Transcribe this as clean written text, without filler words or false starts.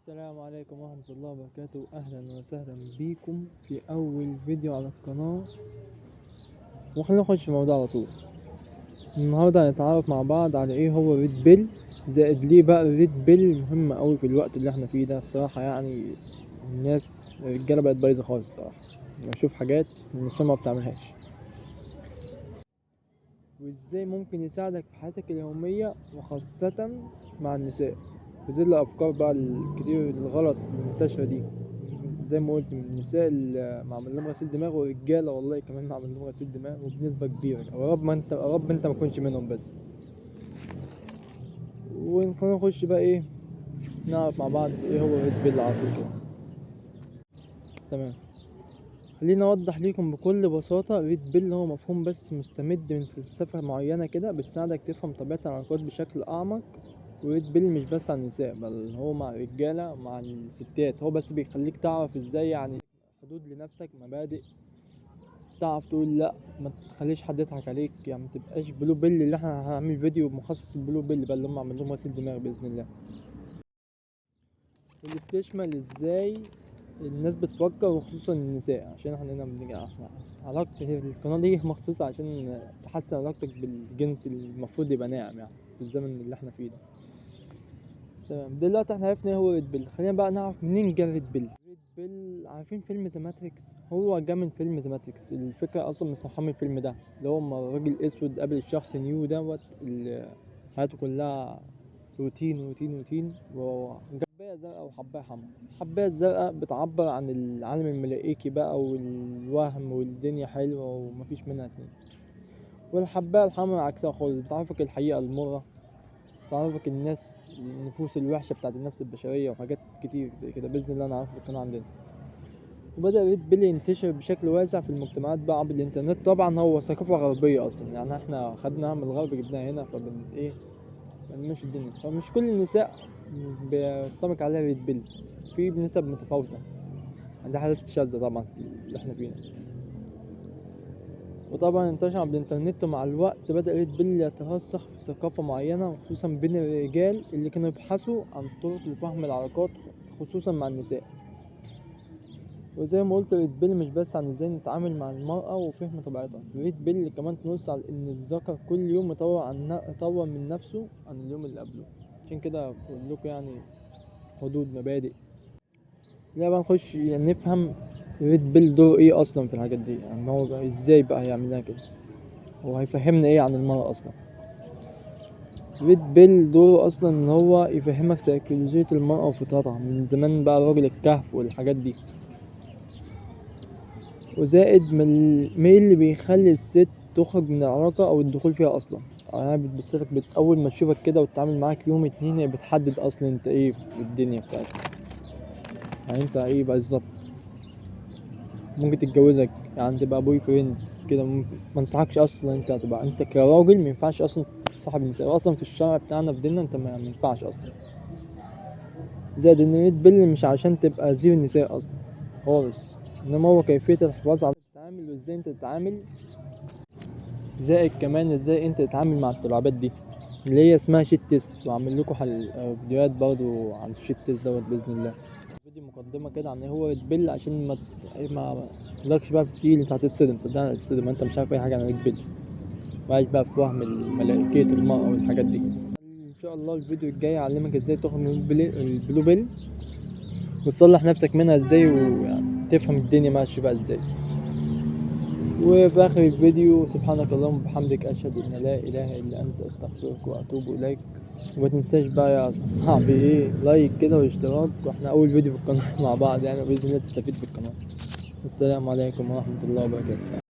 السلام عليكم ورحمة الله وبركاته. أهلا وسهلا بيكم في أول فيديو على القناة، وخلينا نخش في الموضوع على طول. النهاردة هنتعرف مع بعض على إيه هو red pill، زائد ليه بقى red pill مهم أوي في الوقت اللي احنا فيه ده. الصراحة يعني الناس الرجالة بقت بايظة خالص الصراحة، بشوف حاجات النسوان ما بتعملهاش. وإزاي ممكن يساعدك في حياتك اليومية وخاصة مع النساء، في ظل الأفكار بقى الكتير الغلط المنتشرة دي. زي ما قلت، من النساء اللي معمول لهم غسيل دماغ، والرجالة والله كمان معمول لهم غسيل دماغ وبنسبة كبيرة. يا رب ما انت، يا رب انت ما تكونش منهم بس. وخلينا نخش بقى ايه، نعرف مع بعض ايه هو red pill على طول كده. تمام، خلينا اوضح ليكم بكل بساطة. red pill هو مفهوم بس مستمد من فلسفة معينة كده، بتساعدك تفهم طبيعة العلاقات بشكل اعمق. و red pill مش بس عن النساء، بل هو مع الرجالة مع الستات. هو بس بيخليك تعرف ازاي يعني حدود لنفسك، مبادئ، تعرف تقول لا، ما تخليش حد يضحك عليك، يعني ما تبقاش blue pill. اللي احنا هنعمل فيديو مخصص لل blue pill بقى اللي هم عملوا لهم غسيل دماغ باذن الله، واللي بتشمل ازاي الناس بتفكر وخصوصا النساء. عشان احنا هنا بنيجي، احنا علاقة القناة دي مخصوصة عشان تحسن علاقتك بالجنس اللي المفروض يبقى ناعم يعني في الزمن اللي احنا فيه ده. تمام، دلوقتي احنا عرفنا ايه هو red pill، خلينا بقى نعرف منين جه red pill. red pill، عارفين فيلم The Matrix؟ هو جه من فيلم The Matrix. الفكرة اصلا مستوحاة من الفيلم ده، اللي هو اما الراجل الاسود قابل الشخص نيو دوت اللي حياته كلها روتين روتين روتين، وهو حباية زرقاء وحباية حمراء. الحباية الزرقاء بتعبر عن العالم الملائكي بقى والوهم والدنيا حلوة ومفيش منها اتنين، والحباية الحمراء عكسها خالص، بتعرفك الحقيقة المرة، تعرفك الناس النفوس الوحشة بتاعت النفس البشرية وحاجات كتير زي كده بإذن الله نعرفها في القناة عندنا. وبدأ red pill ينتشر بشكل واسع في المجتمعات بقى عبر الإنترنت. طبعا هو ثقافة غربية أصلا، يعني احنا خدناها من الغرب جبناها هنا، فبن إيه بنمشي الدنيا. فمش كل النساء بينطبق عليها red pill، في بنسب متفاوتة، عندها حالات شاذة طبعا اللي احنا فينا. وطبعا انتشر عبر الانترنت، ومع الوقت بدأ red pill يترسخ في ثقافة معينة، وخصوصا بين الرجال اللي كانوا يبحثوا عن طرق لفهم العلاقات خصوصا مع النساء. وزي ما قلت red pill مش بس عن ازاي نتعامل مع المرأة وفهم طبيعتها، red pill كمان تنص على ان الذكر كل يوم يطور من نفسه عن اليوم اللي قبله. عشان كده بقول لكم يعني حدود، مبادئ. لا بقى نخش يعني نفهم red pill دوره ايه اصلا في الحاجات دي، يعني هو بقى ازاي بقى هيعملها كده، هو هيفهمنا ايه عن المرأة اصلا. red pill دوره اصلا ان هو يفهمك سيكولوجية المرأة وفطرتها من زمان بقى، راجل الكهف والحاجات دي. وزائد من ايه اللي بيخلي الست تخرج من العلاقة او الدخول فيها اصلا. يعني بتبصلك اول ما تشوفك كده وتتعامل معاك يوم اتنين، هي بتحدد اصلا انت ايه في الدنيا بتاعتك، يعني انت ايه بالظبط. ممكن تتجوزك، يعني تبقى boyfriend كده. ما انصحكش اصلا انت تبقى، انت كراجل ما ينفعش اصلا تصاحب النساء اصلا في الشرع بتاعنا في ديننا، انت ما ينفعش اصلا. زائد ان red pill مش عشان تبقى زي النساء اصلا خالص، انما هو كيفية الحفاظ على التعامل وازاي انت تتعامل، زائد كمان ازاي انت تتعامل مع التلاعبات دي اللي هي اسمها shit test. وعامل لكم فيديوهات برضو عن ال shit test دوت باذن الله. فيديو مقدمه كده عن ايه هو red pill، عشان ما تقولكش بقى في التقيل، انت هتتصدم، صدقني هتتصدم، انت مش عارف اي حاجه عن red pill، وعايش بقى في وهم الملائكية المرأة والحاجات دي. ان شاء الله الفيديو الجاي اعلمك ازاي تخرج من ال blue pill وتصلح نفسك منها ازاي، ويعني تفهم الدنيا ماشيه بقى ازاي. وفي اخر الفيديو سبحانك اللهم وبحمدك، اشهد ان لا اله الا انت، استغفرك واتوب اليك. وما تنساش بقى يا صاحبي ايه، like كده واشتراك، واحنا اول فيديو في القناة مع بعض يعني، وباذن الله تستفيد في القناة. السلام عليكم ورحمة الله وبركاته.